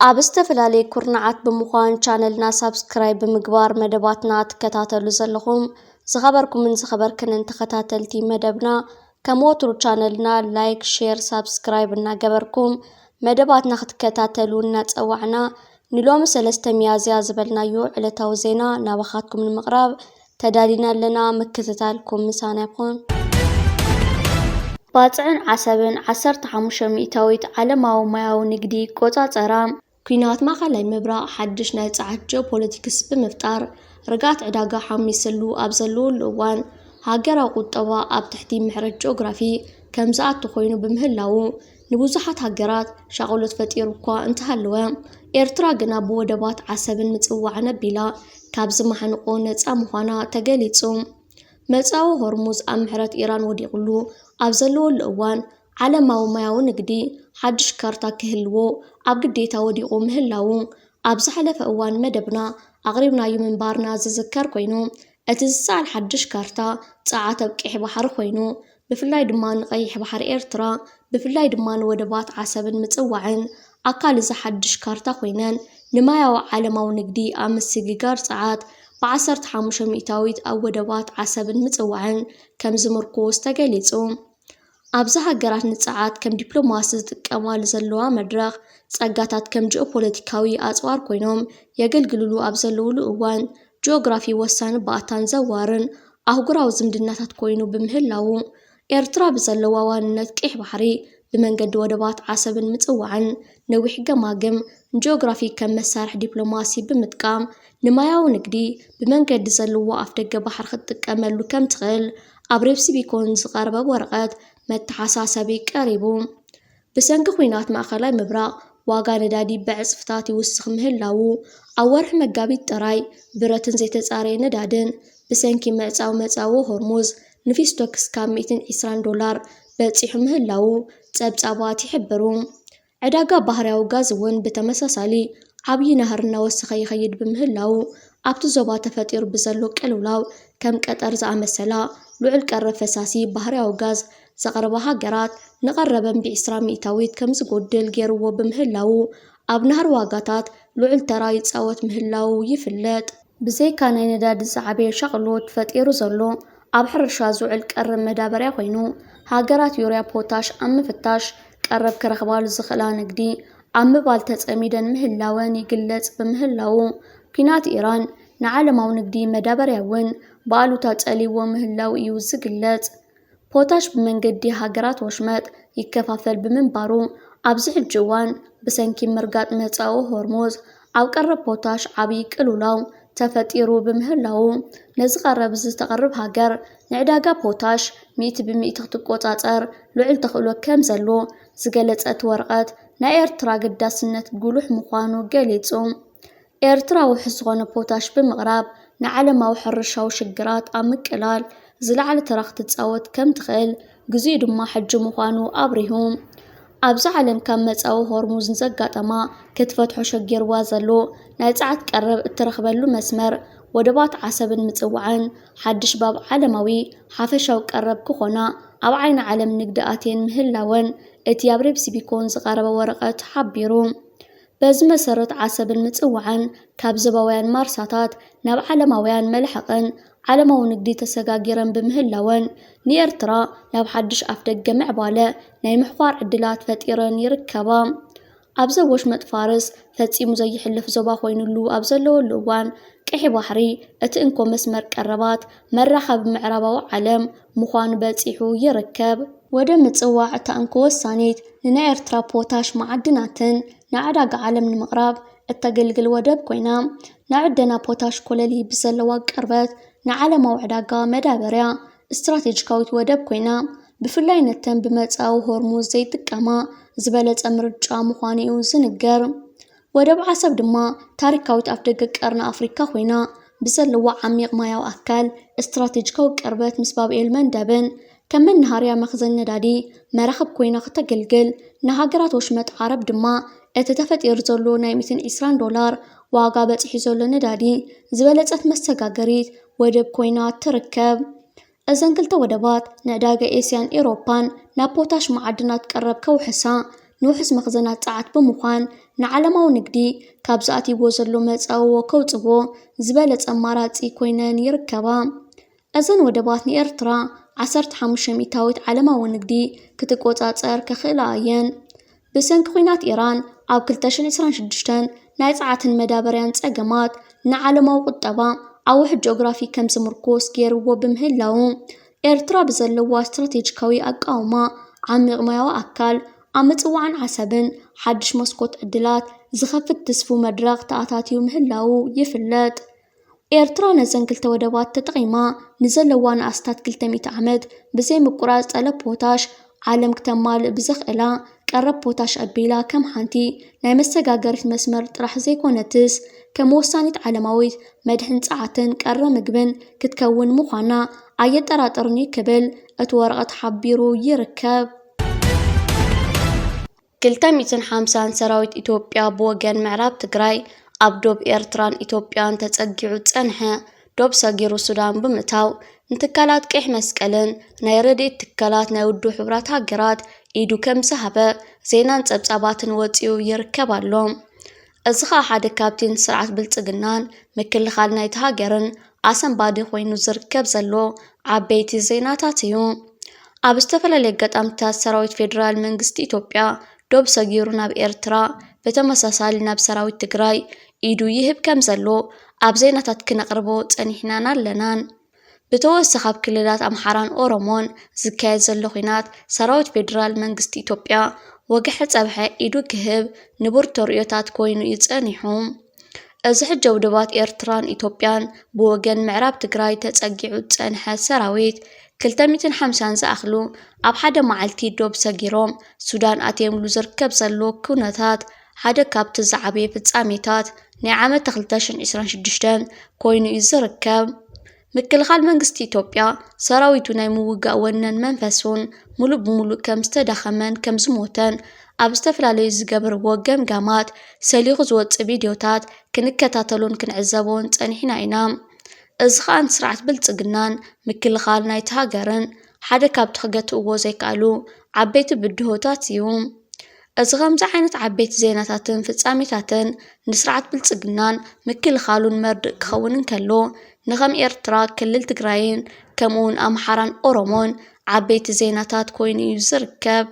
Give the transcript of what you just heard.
ኣብ ዝተፈላለየ ኩርናዓት ብምዃን ቻነልና ሳብስክራይብ ብምግባር መደባትና ትከታተሉ ዘለኹም ዝኸበርኩምን ዝኸበርክንን ተኸታተልቲ መደብና፣ ከም ወትሩ ቻነልና ላይክ፣ ሼር፣ ሳብስክራይብ እናገበርኩም መደባትና ክትከታተሉ እናጸዋዕና፣ ንሎሚ ሰለስተ ሚያዝያ ዝበልናዮ ዕለታዊ ዜና ናባኻትኩም ንምቕራብ ተዳሊና ኣለና። ምክትታልኩም ምሳና ይኹን። ባጽዕን ዓሰብን ዓሰርተ ሓሙሽተ ሚእታዊት ዓለማዊ ማያዊ ንግዲ ቆጻጸራ። ኲናት ማእኸላይ ምብራቕ ሓድሽ ናይ ጸዓት ጂኦፖለቲክስ ብምፍጣር፣ ርግኣት ዕዳጋ ሓሚስሉ ኣብ ዘለወሉ እዋን፣ ሃገራዊ ቁጠባ ኣብ ትሕቲ ምሕረት ጂኦግራፊ ከም ዝኣቱ ኮይኑ ብምህላዉ፣ ንብዙሓት ሃገራት ሻቕሎት ፈጢሩ እኳ እንተሃለወ፣ ኤርትራ ግና ብወደባት ዓሰብን ምጽዋዕን ኣቢላ ካብዚ ማሕንቆ ነጻ ምዃና ተገሊጹ። መጻዊ ሆርሙዝ ኣብ ምሕረት ኢራን ወዲቑሉ ኣብ ዘለወሉ እዋን፣ ዓለማዊ ማያዊ ንግዲ ሓድሽ ካርታ ክህልዎ ኣብ ግዴታ ወዲቑ ምህላዉ ኣብ ዝሓለፈ እዋን መደብና ኣቕሪብናዮ ምንባርና ዝዝከር ኮይኑ፣ እቲ ዝሰኣል ሓድሽ ካርታ ጸዓት ኣብ ቀይሕ ባሕሪ ኮይኑ፣ ብፍላይ ድማ ንቀይሕ ባሕሪ ኤርትራ፣ ብፍላይ ድማ ንወደባት ዓሰብን ምጽዋዕን ኣካል እዚ ሓድሽ ካርታ ኮይነን፣ ንማያዊ ዓለማዊ ንግዲ ኣብ ምስግጋር ጸዓት ብዓሰርተ ሓሙሽተ ሚእታዊት ኣብ ወደባት ዓሰብን ምጽዋዕን ከም ዝምርኮስ ተገሊጹ። ኣብዚ ሃገራት ንጸዓት ከም ዲፕሎማሲ ዝጥቀማሉ ዘለዋ መድረኽ፣ ጸጋታት ከም ጂኦፖለቲካዊ ኣጽዋር ኮይኖም የገልግልሉ ኣብ ዘለውሉ እዋን፣ ጂኦግራፊ ወሳኒ ባእታን ዘዋርን ኣህጉራዊ ዝምድናታት ኮይኑ ብምህላዉ፣ ኤርትራ ብዘለዋ ዋንነት ቀይሕ ባሕሪ ብመንገዲ ወደባት ዓሰብን ምጽዋዕን ነዊሕ ገማግም ንጂኦግራፊ ከም መሳርሒ ዲፕሎማሲ ብምጥቃም ንማያዊ ንግዲ ብመንገዲ ዘለዎ ኣፍደገ ባሕሪ ክትጥቀመሉ ከም ትኽእል ኣብ ሬፕሲ ቢኮን ዝቐረበ ወረቐት መተሓሳሰቢ ቀሪቡ። ብሰንኪ ኲናት ማእኸላይ ምብራቕ ዋጋ ነዳዲ ብዕጽፍታት ይውስኽ ምህላዉ፣ ኣብ ወርሒ መጋቢት ጥራይ ብረትን ዘይተጻረየ ነዳድን ብሰንኪ ምዕጻው መጻዊ ሆርሙዝ ንፊስቶክስ ካብ ሚእትን ዕስራን ዶላር በጺሑ ምህላዉ ጸብጻባት ይሕብሩ። ዕዳጋ ባህርያዊ ጋዝ እውን ብተመሳሳሊ ዓብዪ ናህሪ እናወሰኸ ይኸይድ ብምህላዉ፣ ኣብቲ ዞባ ተፈጢሩ ብዘሎ ቅልውላው ከም ቀጠር ዝኣመሰላ ልዑል ቀረብ ፈሳሲ ባህርያዊ ጋዝ ዘቕርባ ሃገራት ንቐረበን ብዕስራ ሚእታዊት ከም ዝጎድል ገይርዎ ብምህላዉ፣ ኣብ ናህሪ ዋጋታት ልዑል ተራ ይጻወት ምህላዉ ይፍለጥ። ብዘይካ ናይ ነዳዲ ዝዓበየ ሻቕሎት ፈጢሩ ዘሎ ኣብ ሕርሻ ዝውዕል ቀረብ መዳበርያ ኮይኑ፣ ሃገራት ዩርያ ፖታሽ ኣብ ምፍታሽ ቀረብ ክረኽባሉ ዝኽእላ ንግዲ ኣብ ምባል ተጸሚደን ምህላወን ይግለጽ ብምህላዉ፣ ኲናት ኢራን ንዓለማዊ ንግዲ መዳበርያ እውን ብኣሉታ ጸልይዎ ምህላው እዩ ዝግለጽ። ፖታሽ ብመንገዲ ሃገራት ወሽመጥ ይከፋፈል ብምንባሩ፣ ኣብዚ ሕጂ እዋን ብሰንኪ ምርጋጥ መጻዊ ሆርሙዝ ኣብ ቀረብ ፖታሽ ዓብዪ ቅልውላው ተፈጢሩ ብምህላዉ፣ ነዚ ቀረብ እዚ ተቕርብ ሃገር ንዕዳጋ ፖታሽ ሚእቲ ብሚእቲ ክትቆጻጸር ልዑል ተኽእሎ ከም ዘሎ ዝገለጸ እቲ ወረቐት፣ ናይ ኤርትራ ግዳስነት ጉሉሕ ምዃኑ ገሊጹ። ኤርትራ ውሑስ ዝኾነ ፖታሽ ብምቕራብ ንዓለማዊ ሕርሻዊ ሽግራት ኣብ ምቅላል ዝለዓለ ተራ ክትጻወት ከም ትኽእል፣ ግዜኡ ድማ ሕጂ ምዃኑ ኣብሪሁ። ኣብዚ ዓለም ካብ መጻዊ ሆርሙዝ ንዘጋጠማ ክትፈትሖ ሸጊርዋ ዘሎ ናይ ጸዓት ቀረብ እትረኽበሉ መስመር ወደባት ዓሰብን ምጽዋዕን፣ ሓድሽ ባብ ዓለማዊ ሓፈሻዊ ቀረብ ክኾና ኣብ ዓይኒ ዓለም ንግዲ ኣትየን ምህላወን እቲ ኣብ ሬፕሲ ቢኮን ዝቐረበ ወረቐት ሓቢሩ። በዚ መሰረት ዓሰብን ምጽዋዕን ካብ ዞባውያን ማርሳታት ናብ ዓለማውያን መልሕቕን ዓለማዊ ንግዲ ተሰጋጊረን ብምህላወን፣ ንኤርትራ ናብ ሓድሽ ኣፍደገ ምዕባለ ናይ ምሕኳር ዕድላት ፈጢረን ይርከባ። ኣብ ዘብ ወሽመጥ ፋርስ ፈጺሙ ዘይሕለፍ ዞባ ኮይኑሉ ኣብ ዘለወሉ እዋን፣ ቀይሕ ባሕሪ እቲ እንኮ መስመር ቀረባት መራኸቢ ምዕራባዊ ዓለም ምዃኑ በጺሑ ይርከብ። ወደብ ምጽዋዕ እታ እንኮ ወሳኒት ንናይ ኤርትራ ፖታሽ መዓድናትን ንዕዳጋ ዓለም ንምቕራብ እተገልግል ወደብ ኮይና፣ ንዕደና ፖታሽ ኮለል ብዘለዋ ቅርበት ንዓለማዊ ዕዳጋ መዳበርያ ስትራቴጂካዊት ወደብ ኮይና፣ ብፍላይ ነተን ብመጻዊ ሆርሙዝ ዘይጥቀማ ዝበለጸ ምርጫ ምዃኑ እዩ ዝንገር። ወደብ ዓሰብ ድማ ታሪካዊት ኣፍደገ ቀርኒ ኣፍሪካ ኮይና፣ ብዘለዋ ዓሚቕ ማያዊ ኣካል ስትራቴጂካዊ ቅርበት ምስ ባብኤል መንደብን ከም መናሃርያ መኽዘን ነዳዲ መራኽብ ኮይና ክተገልግል፣ ንሃገራት ወሽመጥ ዓረብ ድማ እቲ ተፈጢሩ ዘሎ ናይ ሚእትን ዕስራን ዶላር ዋጋ በጺሑ ዘሎ ነዳዲ ዝበለጸት መሰጋገሪት ወደብ ኮይና ትርከብ። እዘን ክልተ ወደባት ንዕዳጋ ኤስያን ኤውሮፓን ናብ ፖታሽ መዓድናት ቀረብ ከውሕሳ፣ ንውሑስ መኽዘናት ጸዓት ብምዃን ንዓለማዊ ንግዲ ካብ ዝኣትይዎ ዘሎ መጻእዎ ከውጽዎ ዝበለጸ ኣማራጺ ኮይነን ይርከባ። እዘን ወደባት ንኤርትራ ዓሰርተ ሓሙሽተ ሚእታዊት ዓለማዊ ንግዲ ክትቆጻጸር ከኽእላ እየን። ብሰንኪ ኲናት ኢራን ኣብ ክልተ ሽሕን ዕስራን ሽዱሽተን ናይ ጸዓትን መዳበርያን ጸገማት ንዓለማዊ ቁጠባ ኣዋሕድ ጂኦግራፊ ከም ዝምርኮስ ገይርዎ ብምህላዉ፣ ኤርትራ ብዘለዋ ስትራቴጂካዊ ኣቃውማ፣ ዓሚቕ ማያዊ ኣካል፣ ኣብ ምጽዋዕን ዓሰብን ሓድሽ መስኮት ዕድላት ዝኸፍት ትስፉ መድረኽ ተኣታትዩ ምህላዉ ይፍለጥ። ኤርትራ ነዘን ክልተ ወደባት ተጠቒማ ንዘለዋ ንኣስታት ክልተ ሚእቲ ዓመት ብዘይ ምቁራጽ ጠለብ ፖታሽ ዓለም ክተማልእ ብዘኽእላ ቀረብ ፖታሽ ኣቢላ ከም ሓንቲ ናይ መሰጋገሪት መስመር ጥራሕ ዘይኮነትስ ከም ወሳኒት ዓለማዊት መድሕን ጸዓትን ቀረ ምግብን ክትከውን ምዃና ኣየጠራጥርን እዩ ክብል እቲ ወረቐት ሓቢሩ ይርከብ። ክልተ ሚእትን ሓምሳን ሰራዊት ኢትዮጵያ ብወገን ምዕራብ ትግራይ ኣብ ዶብ ኤርትራን ኢትዮጵያን ተጸጊዑ ዝጸንሐ ዶብ ሰጊሩ ሱዳን ብምእታው፣ ንትካላት ቀይሕ መስቀልን ናይ ረድኤት ትካላት ናይ ውድብ ሕቡራት ሃገራት ኢዱ ከም ዝሃበ ዜናን ጸብጻባትን ወጺኡ ይርከብ ኣሎ። እዚ ኸኣ ሓደ ካብቲ ንስርዓት ብልጽግናን ምክልኻል ናይቲ ሃገርን ኣሰንባዲ ኮይኑ ዝርከብ ዘሎ ዓበይቲ ዜናታት እዩ። ኣብ ዝተፈላለዩ ኣጋጣሚታት ሰራዊት ፌደራል መንግስቲ ኢትዮጵያ ዶብ ሰጊሩ ናብ ኤርትራ ብተመሳሳሊ ናብ ሰራዊት ትግራይ ኢዱ ይህብ ከም ዘሎ ኣብ ዜናታት ክነቕርቦ ጸኒሕናን ኣለናን። ብተወሳኺ ኣብ ክልላት ኣምሓራን ኦሮሞን ዝካየድ ዘሎ ኲናት ሰራዊት ፌደራል መንግስቲ ኢትዮጵያ ወግሐ ጸብሐ ኢዱ ክህብ ንቡር ተርእዮታት ኮይኑ እዩ ጸኒሑ። እዚ ሕጂ ውድባት ኤርትራን ኢትዮጵያን ብወገን ምዕራብ ትግራይ ተጸጊዑ ዝጸንሐ ሰራዊት ክልተ ሚእትን ሓምሳን ዝኣኽሉ ኣብ ሓደ መዓልቲ ዶብ ሰጊሮም ሱዳን ኣትየምሉ ዝርከብ ዘሎ ኩነታት ሓደ ካብቲ ዝዓበየ ፍጻሜታት ናይ ዓመት ክልተ ሽሕን ዕስራን ሽዱሽተን ኮይኑ እዩ ዝርከብ። ምክልኻል መንግስቲ ኢትዮጵያ ሰራዊቱ ናይ ምውጋእ ወነን መንፈሱን ሙሉእ ብሙሉእ ከም ዝተዳኸመን ከም ዝሞተን ኣብ ዝተፈላለዩ ዝገብርዎ ገምጋማት ሰሊኹ ዝወፅእ ቪድዮታት ክንከታተሎን ክንዕዘቦን ፀኒሕና ኢና። እዚ ኸኣ ንስርዓት ብልፅግናን ምክልኻል ናይቲ ሃገርን ሓደ ካብቲ ክገትእዎ ዘይከኣሉ ዓበይቲ ብድሆታት እዩ። እዚ ከምዚ ዓይነት ዓበይቲ ዜናታትን ፍጻሜታትን ንስርዓት ብልጽግናን ምክልኻሉን መርድእ ክኸውን እንከሎ፣ ንኸም ኤርትራ ክልል ትግራይን ከምኡውን ኣምሓራን ኦሮሞን ዓበይቲ ዜናታት ኮይኑ እዩ ዝርከብ።